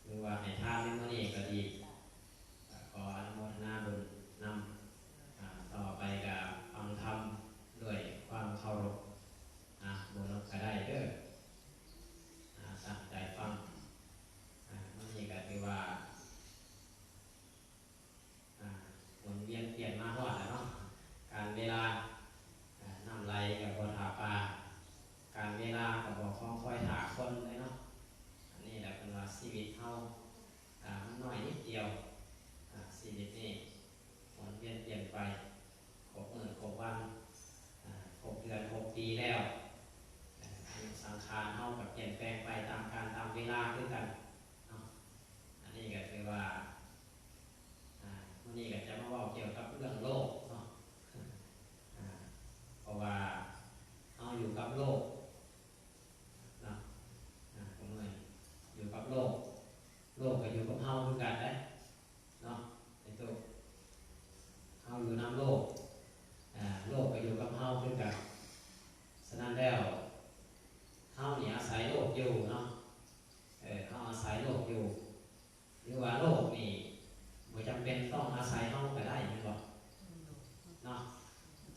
ຫຼືວ່າໃຫ້ທານໃນມື້ນີ້ກໍດີ ກໍຂໍອະນຸໂມທະນາບຸນນຳ. ອາ ຕໍ່ໄປກໍຟັງທຳດ້ວຍຄວາມເຄົາລົບ. ອາ ບໍ່ນົບກໍໄດ້ເດີ. ອາ ຕັ້ງໃຈຟັງ. ອາ ມື້ນີ້ກໍຖືວ່າ ອາ ໝູນວຽນປ່ຽນມາຮອດແລ້ວເນາະ. ການເວລາ ອາ ນ້ຳໄຫຼກໍບໍ່ຖ້າປາ, ການເວລາກໍບໍ່ຄອງຄອຍຖ້າຄົນເດ້ເນາະ. ອັນນີ້ແຫຼະເພິ່ນວ່າຊີວິດເຮົາ ອາ ມັນນ້ອຍນິດດຽວ. ອາ ຊີວິດນີ້ໝູນວຽນປ່ຽນໄປ ຄົບມື້ຄົບວັນ ອາ ຄົບເດືອນຄົບປີແລ້ວ. ອາ ອາຍຸສັງຂານເຮົາກໍປ່ຽນແປງໄປຕາມການຕາມເວລາຄືກັນເນາະ. ອັນນີ້ກໍຖືວ່າ ອາ ມື້ນີ້ກໍຈະມາເວົ້າກ່ຽວກັບເລື່ອງໂລກເນາະ. ອາ ເພາະວ່າເຮົາຢູ່ກັບໂລກເນາະ. ອາ ເຮົາຢູ່ກັບໂລກ ໂລກກໍຢູ່ກັບເຮົາຄືກັນເດ້ເນາະ. ເຮົາຢູ່ນຳໂລກ ອາ ໂລກກໍຢູ່ກັບເຮົາຄືກັນ. ສະນັ້ນແລ້ວ ເຮົານີ້ອາໄສໂລກຢູ່ເນາະ. ເອີ ເຮົາອາໄສໂລກຢູ່ ຫຼືວ່າໂລກນີ້ບໍ່ຈຳເປັນຕ້ອງອາໄສເຮົາກໍໄດ້ແມ່ນບໍ່ເນາະ?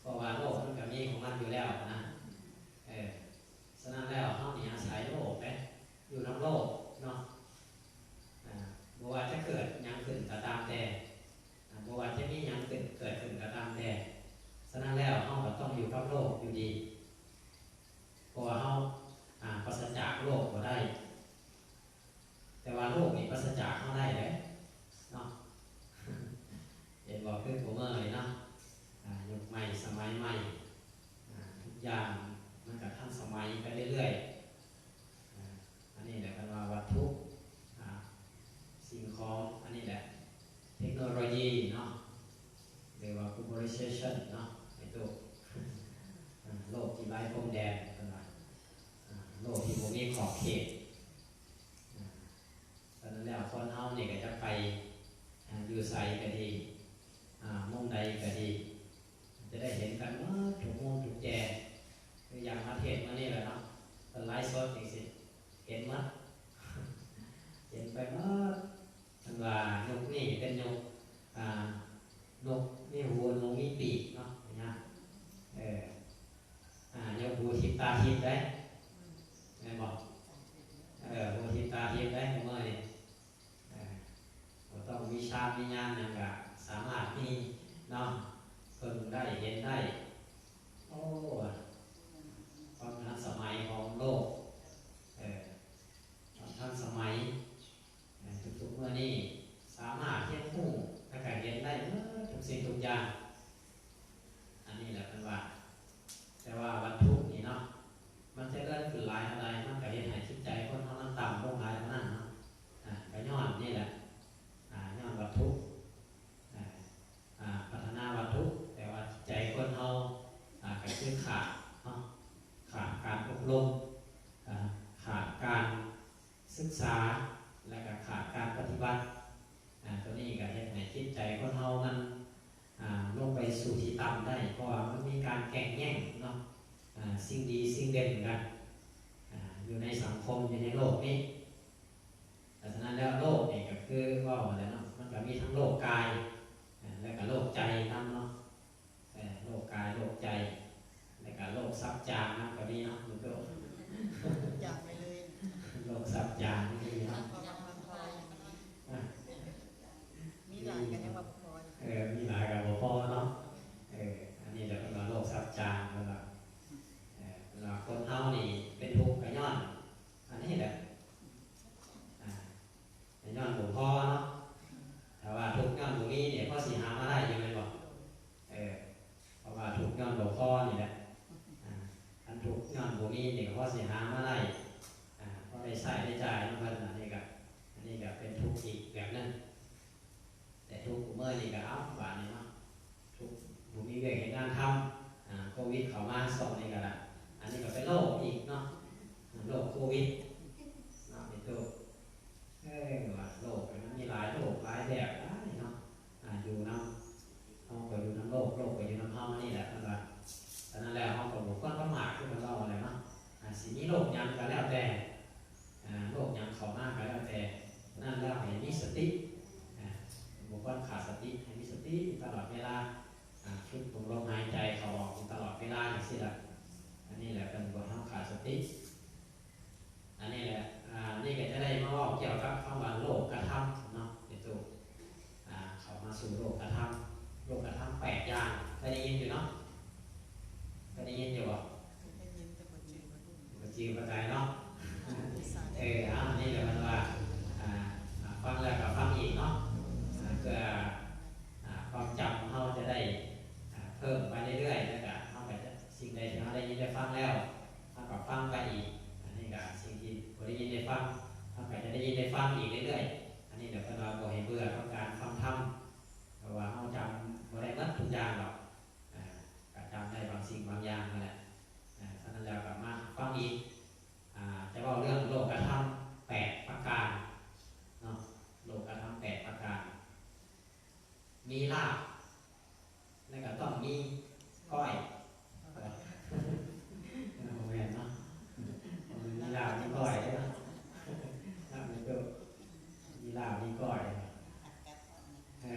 ເພາະວ່າໂລກມັນກໍມີຂອງມັນຢູ່ແລ້ວນະ. ເອີ ສະນັ້ນແລ້ວເຮົານີ້ອາໄສໂລກເດ້ ຢູ່ນຳໂລກເນາະ. ອາ ບໍ່ວ່າຈະເກີດຫຍັງຂຶ້ນກໍຕາມແຕ່ ອາ ບໍ່ວ່າຈະມີຫຍັງເກີດ ເກີດຂຶ້ນກໍຕາມແຕ່ ສະນັ້ນແລ້ວເຮົາກໍຕ້ອງຢູ່ກັບໂລກຢູ່ດີ ເພາະວ່າເຮົາ ອາ ປາສະຈາກໂລກບໍ່ໄດ້. ແຕ່ວ່າໂລກນີ້ປາສະຈາກເຮົາໄດ້ເດ້ເນາະ. ເຫັນບໍ່ ຄືຜູ້ເມື່ອນີ້ເນາະ ອາ ຍຸກໃໝ່ສະໄໝໃໝ່ ອາ ທຸກຢ່າງມັນກໍທັນສະໄໝໄປເລື້ອຍໆ. ອາ ອັນນີ້ແຫຼະເພິ່ນວ່າວັດຖຸ ອາ ສິ່ງຂອງ ອັນນີ້ແຫຼະ ເທັກໂນໂລຢີເນາະ ຫຼືວ່າ globalization ເນາະ ໄອ້ໂຕ ອາ ໂລກທີ່ໄຮ້ພົມແດນເພິ່ນວ່າ ອາ ໂລກທີ່ບໍ່ມີຂອບເຂດ. ອາ ສະນັ້ນແລ້ວ ຄົນເຮົານີ້ກໍຈະໄປ ອາ ຢູ່ໃສກໍດີ ອາ ໝ່ອງໃດກໍດີ ຈະໄດ້ເຫັນກັນໝົດທຸກມຸມທຸກແຈ. ຄືຢ່າງມາເທດມື້ນີ້ແຫຼະເນາະ ເພິ່ນໄລຟ໌ສົດຈັ່ງຊີ້ ເຫັນໝົດ ເຫັນໄປໝົດ. ເພິ່ນວ່າຍຸກນີ້ເປັນຍຸກ ອາ ນົກມີຫູ ນົກມີປີກເນາະ ເອີ ອາ ຍົກຫູທິບຕາທິບໄດ້ ແມ່ນບໍ່? ເອີ ຫູທິບຕາທິບໄດ້ມື້ນີ້ ເອີ ບໍ່ຕ້ອງມີຊານມີຍານຫຍັງ ກະສາມາດມີເນາະ ເບິ່ງໄດ້ເຫັນໄດ້. ໂອ້ ຄວາມທັນສະໄໝຂອງໂລກ ເອີ ຄວາມທັນສະໄໝ ເອີ ທຸກໆມື້ນີ້ສາມາດຮຽນຮູ້ ແລະກະເຫັນໄດ້ໝົດທຸກສິ່ງທຸກຢ່າງ. ອັນນີ້ແຫຼະເພິ່ນວ່າ ແຕ່ວ່າວັດຖຸນີ້ເນາະ ມັນຈະເລີນຂຶ້ນຫຼາຍເທົ່າໃດ ມັນກະເຮັດໃຫ້ຈິດໃຈຄົນເຮົາມັນຕ່ຳລົງຫຼາຍເທົ່ານັ້ນເນາະ. ອາ ກະຍ້ອນນີ້ແຫຼະ ອາ ຍ້ອນວັດຖຸ ອາ ອາ ພັດທະນາວັດຖຸ ແຕ່ວ່າຈິດໃຈຄົນເຮົາ ອາ ກະຄືຂາດເນາະ ຂາດການອົບຮົມ ອາ ຂາດການ ສຶກສາ ແລະກະຂາດການປະຕິບັດ. ອາ ໂຕນີ້ກະເຮັດໃຫ້ຈິດໃຈຄົນເຮົາມັນ ອາ ລົງໄປສູ່ທີ່ຕ່ຳໄດ້ ເພາະວ່າມັນມີການແກ່ງແຍ່ງເນາະ ອາ ສິ່ງດີສິ່ງເດັ່ນກັນ ອາ ຢູ່ໃນສັງຄົມ ຢູ່ໃນໂລກນີ້. ສະນັ້ນແລ້ວໂລກນີ້ກະຄືເວົ້າຫັ້ນແຫຼະເນາະ ມັນກະມີທັງໂລກກາຍ ອາ ແລະກະໂລກໃຈນຳເນາະ. ເອີ ໂລກກາຍໂລກໃຈ ແລະກະໂລກສັບຈາງນຳກໍມີເນາະ ໂຕ ຈັບໄປເລີຍ ໂລກສັບຈາງນີ້ເນາະ ມີຫຼາຍກໍຍັງວ່າບໍ່ພໍ ເອີ ມີຫຼາຍກໍບໍ່ພໍເນາະ. ເອີ ອັນນີ້ແຫຼະເພິ່ນວ່າໂລກສັບຈາງ ເພິ່ນວ່າ ເອີ ເພິ່ນວ່າຄົນເຮົານີ້ເປັນທຸກກໍຍ້ອນອັນນີ້ແຫຼະ ອາ ຍ້ອນບໍ່ພໍເນາະ. ຖ້າວ່າທຸກຍ້ອນບໍ່ມີນີ້ ພໍຊິຫາມາໄດ້ຢູ່ແມ່ນບໍ່? ເອີ ເພາະວ່າທຸກຍ້ອນບໍ່ພໍນີ້ແຫຼະ. ອາ ຄັນທຸກຍ້ອນບໍ່ມີນີ້ ພໍຊິຫາມາໄດ້ ອາ ພໍໄດ້ໃຊ້ໄດ້ຈ່າຍນຳເພິ່ນ. ອັນນີ້ກະ ອັນນີ້ກະເປັນທຸກອີກແບບໜຶ່ງ. ແຕ່ທຸກມື້ນີ້ກະ ເອົ້າ ບາດນີ້ເນາະ ທຸກ ບໍ່ມີວຽກເຮັດງານທຳ ອາ ໂຄວິດເຂົ້າມາຊ່ວງນີ້ກະ ອັນນີ້ກະເປັນໂລກອີກເນາະ ໂລກໂຄວິດເນາະ ເປັນໂລກ ເອີ ວ່າໂລກມັນມີຫຼາຍໂລກຫຼາຍແບບຫຼາຍເນາະ. ອາ ຢູ່ນຳ ເຮົາກໍຢູ່ນຳໂລກ ໂລກກໍຢູ່ນຳເຮົານີ້ແຫຼະ ເພິ່ນວ່າ. ສະນັ້ນແລ້ວ ເຮົາກໍບໍ່ຄວນປະໝາດ ຄືເພິ່ນເວົ້າຫັ້ນແຫຼະເນາະ. ອາ ຊິມີໂລກຫຍັງກໍແລ້ວແຕ່ ອາ ໂລກຫຍັງເຂົ້າມາກໍແລ້ວ ອ່າ ບໍ່ຄວນຂາດສະຕິ ໃຫ້ມີສະຕິຢູ່ຕະຫຼອດເວລາ ອ່າ ຝຶກເບິ່ງລົມຫາຍໃຈເຂົ້າອອກຢູ່ຕະຫຼອດເວລາຈັ່ງຊີ້ລະ ອັນນີ້ແຫຼະເພິ່ນບອກເຮົາຂາດສະຕິ ອັນນີ້ແຫຼະ ອ່າ ນີ້ກໍຈະໄດ້ມາເວົ້າກ່ຽວກັບຄຳວ່າໂລກກະທຳເນາະ ເປັນຕົ້ນ ອ່າ ເຂົ້າມາສູ່ໂລກກະທຳ ໂລກກະທຳແປດຢ່າງ ເຄີຍໄດ້ຍິນຢູ່ເນາະ ເຄີຍໄດ້ຍິນຢູ່ບໍ່? ໄດ້ຍິນແຕ່ບໍ່ຈື່ ບໍ່ຈື່ປານໃດເນາະ ເອີ ເອົາ ອັນນີ້ແຫຼະເພິ່ນວ່າ ອ່າ ອ່າ ຟັງແລ້ວກໍຟັງອີກເນາະ ອ່າ ເພື່ອ ອ່າ ຄວາມຈຳຂອງເຮົາຈະໄດ້ ອ່າ ເພີ່ມໄປເລື້ອຍໆ ແລ້ວກໍເຮົາກໍຈະ ສິ່ງໃດທີ່ເຮົາໄດ້ຍິນໄດ້ຟັງແລ້ວ ເຮົາກໍຟັງໄປອີກ ອັນນີ້ກໍສິ່ງທີ່ບໍ່ໄດ້ຍິນໄດ້ຟັງ ເຮົາກໍຈະໄດ້ຍິນໄດ້ຟັງອີກເລື້ອຍໆ ອັນນີ້ແຫຼະເພິ່ນວ່າບໍ່ໃຫ້ເບື່ອຂອງການຟັງທຳ ເພາະວ່າເຮົາຈຳບໍ່ໄດ້ໝົດທຸກຢ່າງດອກ ອ່າ ກໍຈຳໄດ້ບາງສິ່ງບາງຢ່າງນັ້ນແຫຼະ ອ່າ ສະນັ້ນແລ້ວກໍມາຟັງອີກ ອ່າ ຈະເວົ້າເລື່ອງໂລກກະທຳແປດປະການເນາະ ໂລກກະທຳແປດປະການ ມີລາບ ແລ້ວກໍຕ້ອງມີກ້ອຍ ບໍ່ແມ່ນເນາະ ມີລາບມີກ້ອຍເດ້ເນາະ ລາບມີໂຕ ມີລາບມີກ້ອຍ ເອີ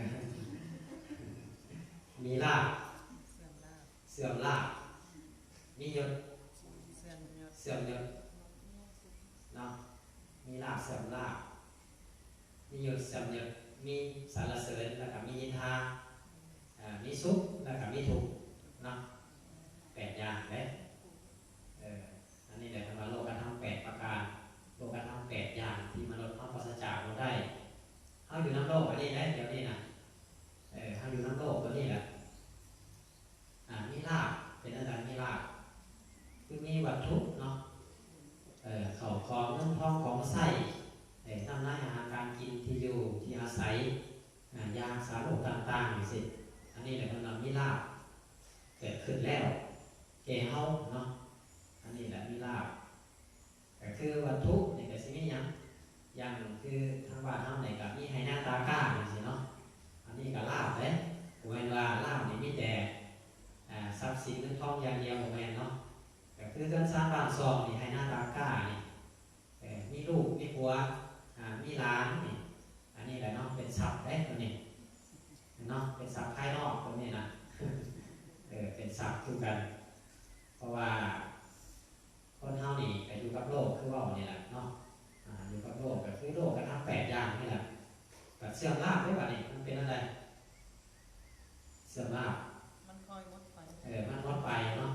ມີລາບ ເສື່ອມລາບ ເສື່ອມລາບ ມີຍົດ ເສື່ອມຍົດ ເສື່ອມຍົດເນາະ ມີລາບເສື່ອມລາບ ມີຍົດເສື່ອມຍົດ ມີສັນລະເສີນ ແລ້ວກໍມີນິນທາ ອ່າ ມີສຸກ ແລ້ວກໍມີທຸກເນາະ ແປດຢ່າງເດ້ ເອີ ອັນນີ້ແຫຼະເພິ່ນວ່າໂລກກະທຳແປດປະການ ໂລກກະທຳແປດຢ່າງທີ່ມະນຸດເຮົາປາສະຈາກບໍ່ໄດ້ ເຮົາຢູ່ນຳໂລກອັນນີ້ເດ້ ດຽວນີ້ນະ ເອີ ເຮົາຢູ່ນຳໂລກຕົວນີ້ແຫຼະ ອ່າ ມີລາບ ເປັນຈັ່ງໃດ ມີລາບ ຄືມີວັດຖຸເນາະ ເອີ ເຂົ້າຂອງເງິນທອງຂອງໃຊ້ ເອີ ນ້ຳນາອາຫານການກິນ ທີ່ຢູ່ທີ່ອາໄສ ອ່າ ຢາຮັກສາໂລກຕ່າງໆ ຈັ່ງຊີ້ ອັນນີ້ແຫຼະເພິ່ນວ່າມີລາບເກີດຂຶ້ນແລ້ວແກ່ເຮົາເນາະ ອັນນີ້ແຫຼະມີລາບ ກໍຄືວັດຖຸນີ້ກໍຊິມີຫຍັງ ຢ່າງຄືທາງບ້ານເຮົານີ້ກໍມີໄຮ່ນາຕາກ້າຈັ່ງຊີ້ເນາະ ອັນນີ້ກໍລາບເດ້ ບໍ່ແມ່ນວ່າລາບນີ້ມີແຕ່ ອ່າ ຊັບສິນເງິນທອງຢ່າງດຽວ ບໍ່ແມ່ນເນາະ ກໍຄືເຮືອນຊານບ້ານຊ່ອງນີ້ ໄຮ່ນາຕາກ້ານີ້ ເອີ ມີລູກມີຜົວ ອ່າ ມີຫຼານນີ້ ອັນນີ້ແຫຼະເນາະ ເປັນຊັບເດ້ຕົວນີ້ເນາະ ເປັນຊັບພາຍນອກຕົວນີ້ນະ ເອີ ເປັນຊັບຄືກັນ ເພາະວ່າ ຄົນເຮົານີ້ກໍຢູ່ກັບໂລກຄືເວົ້ານີ້ແຫຼະເນາະ ອ່າ ຢູ່ກັບໂລກກໍຄືໂລກກະທຳແປດຢ່າງນີ້ແຫຼະ ກໍເສື່ອມລາບເດ້ ບາດນີ້ມັນເປັນອັນໃດ ເສື່ອມລາບ ມັນຄ່ອຍໝົດໄປ ເອີ ມັນໝົດໄປເນາະ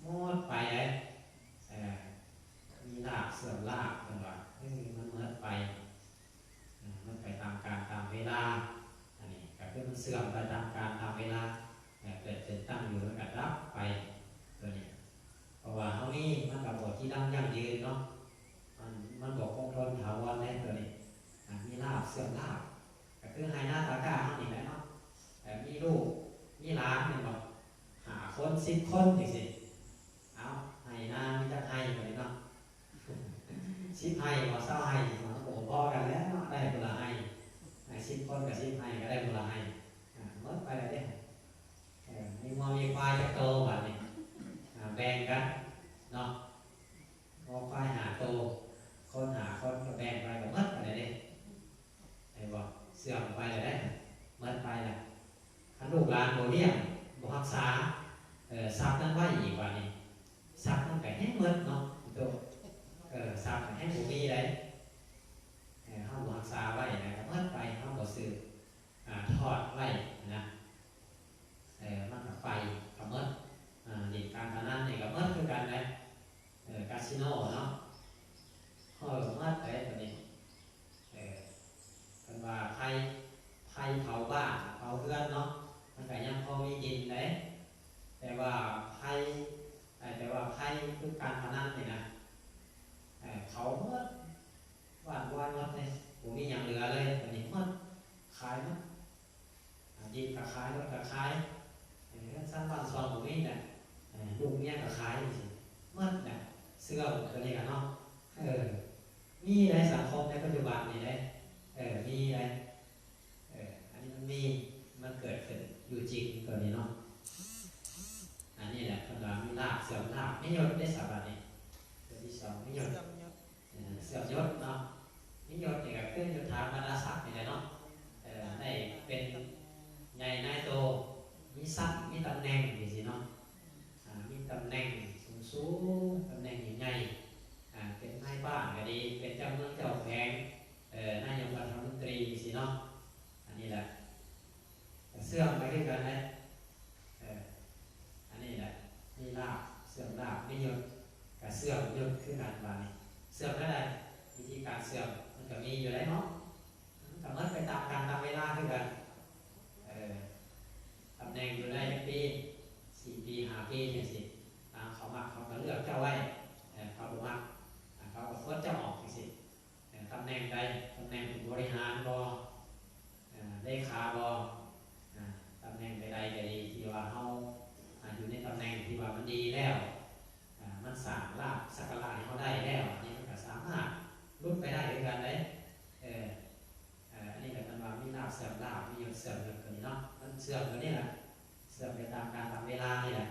ໝົດໄປເດ້ ເອີ ມີລາບເສື່ອມລາບ ເພິ່ນວ່າ ເອີ ມັນໝົດໄປ ເອີ ໝົດໄປຕາມການຕາມເວລາ ອັນນີ້ກໍຄືມັນເສື່ອມໄປຕາມການຕາມເວລາ ເກີດຂຶ້ນຕັ້ງຢູ່ ແລ້ວກໍດັບໄປ ຕົວນີ້ ເພາະວ່າເຮົາມີ ມັນກໍບໍ່ຈີລັງຢັ້ງຢືນເນາະ ມັນ ມັນບໍ່ຄົງທົນຖາວອນເດ້ຕົວນີ້ ອ່າ ມີລາບເສື່ອມລາບ ກໍຄືໄຮ່ນາຕາກ້າເຮົານີ້ແຫຼະເນາະ ເອີ ມີລູກມີຫຼານແມ່ນບໍ່ ຫ້າຄົນ ສິບຄົນຈັ່ງຊີ້ ເອົາ ໄຮ່ນາມີຈັກໄຮ່ບັດນີ້ເນາະ ສິບໄຮ່ບໍ່ ຊາວໄຮ່ ມັນກໍບໍ່ພໍກັນແລ້ວເນາະ ໄດ້ຜູ້ລະໄຮ່ ໄຮ່ສິບຄົນກໍສິບໄຮ່ ກໍໄດ້ຜູ້ລະໄຮ່ ອ່າ ໝົດໄປແລ້ວເດ້ ເອີ ມີງົວມີຄວາຍຈັກໂຕບາດນີ້ ອ່າ ແບ່ງກັນເນາະ ງົວຄວາຍຫ້າໂຕ ຄົນຫ້າຄົນກໍແບ່ງໄປກໍໝົດໄປແລ້ວເດ້ ເຫັນບໍ່ ເສື່ອມໄປແລ້ວເດ້ ໝົດໄປແລ້ວ ຄັນລູກຫຼານບໍ່ລ້ຽງ ບໍ່ຮັກສາ ເອີ ຊັບນັ້ນໄວ້ອີກບາດນີ້ ຊັບມັນກໍແຮ່ງໝົດເນາະ ໂຕ ເອີ ຊັບແຮ່ງບໍ່ມີເດ້ ເອີ ເຮົາບໍ່ຮັກສາໄວ້ນະ ກໍໝົດໄປ ເຮົາບໍ່ຊື້ ອ່າ ທອດໄວ້ນະ ເອີ ມັນກໍໄປ ກໍໝົດ ອ່າ ຫຼິ້ນການພະນັນນີ້ກໍໝົດຄືກັນແຫຼະ ເອີ ກາສິໂນເນາະ ເອີ ໝົດເດ້ຕົວນີ້ ເອີ ເພິ່ນວ່າໄຟ ໄຟເຜົາບ້ານເຜົາເຮືອນເນາະ ມັນກໍຍັງພໍມີກິນໄດ້ ແຕ່ວ່າໄຟ ເອີ ແຕ່ວ່າໄຟຄືການພະນັນນີ້ນະ ເອີ ເຜົາໝົດ ວາດວອຍໝົດເດ້ ບໍ່ມີຫຍັງເຫຼືອເລີຍ ຕົວນີ້ໝົດ ຂາຍໝົດ ອ່າ ດິນກໍຂາຍ ລົດກໍຂາຍ ເອີ ເຮືອນຊານບ້ານຊ່ອງບໍ່ມີແຫຼະ ເອີ ລູກເມຍກໍຂາຍຈັ່ງຊີ້ ໝົດແຫຼະ ເສື່ອມຕົວນີ້ກໍເນາະ ເອີ ມີໃນສັງຄົມໃນປັດຈຸບັນນີ້ເດ້ ເອີ ມີໃນ ເອີ ອັນນີ້ມັນມີ ມັນເກີດຂຶ້ນຢູ່ຈິງຕົວນີ້ເນາະ ອັນນີ້ແຫຼະເພິ່ນວ່າມີລາບເສື່ອມລາບ ມີຍົດເດ້ ສະບາດນີ້ ຕົວທີສອງ ມີຍົດ ເສື່ອມຍົດ ເອີ ເສື່ອມຍົດເນາະ ມີຍົດນີ້ກໍຄືຍົດຖາບັນດາສັກນີ້ແຫຼ ກໍມີຢູ່ແລ້ວເນາະ ມັນກໍໝົດໄປຕາມການຕາມເວລາຄືກັນ ເອີ ຕຳແໜ່ງຢູ່ໄດ້ຈັກປີ ສີ່ປີ ຫ້າປີ ຈັ່ງຊີ້ ຕາມເຂົາມັກ ເຂົາກໍເລືອກເຈົ້າໄວ້ ເອີ ເຂົາບໍ່ມັກ ເຂົາກໍປວດເຈົ້າອອກຈັ່ງຊີ້ ເອີ ຕຳແໜ່ງໃດ ຕຳແໜ່ງຜູ້ບໍລິຫານບໍ ເອີ ເລຂາບໍ ອາ ຕຳແໜ່ງໃດໆກໍດີ ທີ່ວ່າເຮົາ ອາ ຢູ່ໃນຕຳແໜ່ງທີ່ວ່າມັນດີແລ້ວ ອາ ມັນສ້າງລາບສັກກາລະໃຫ້ເຮົາໄດ້ແລ້ວ ອັນນີ້ມັນກໍສາມາດຫຼຸດໄປໄດ້ຄືກັນເດ້ ເອີ ເອີ ອັນນີ້ກໍເອີ້ນວ່າມີລາບເສື່ອມລາບ ມີຍົດເສື່ອມຍົດ ຕົວນີ້ເນາະ ມັນເສື່ອມຕົວນີ້ແຫຼະ ເສື່ອມໄປຕາມການຕາມເວລານີ້ແຫຼະ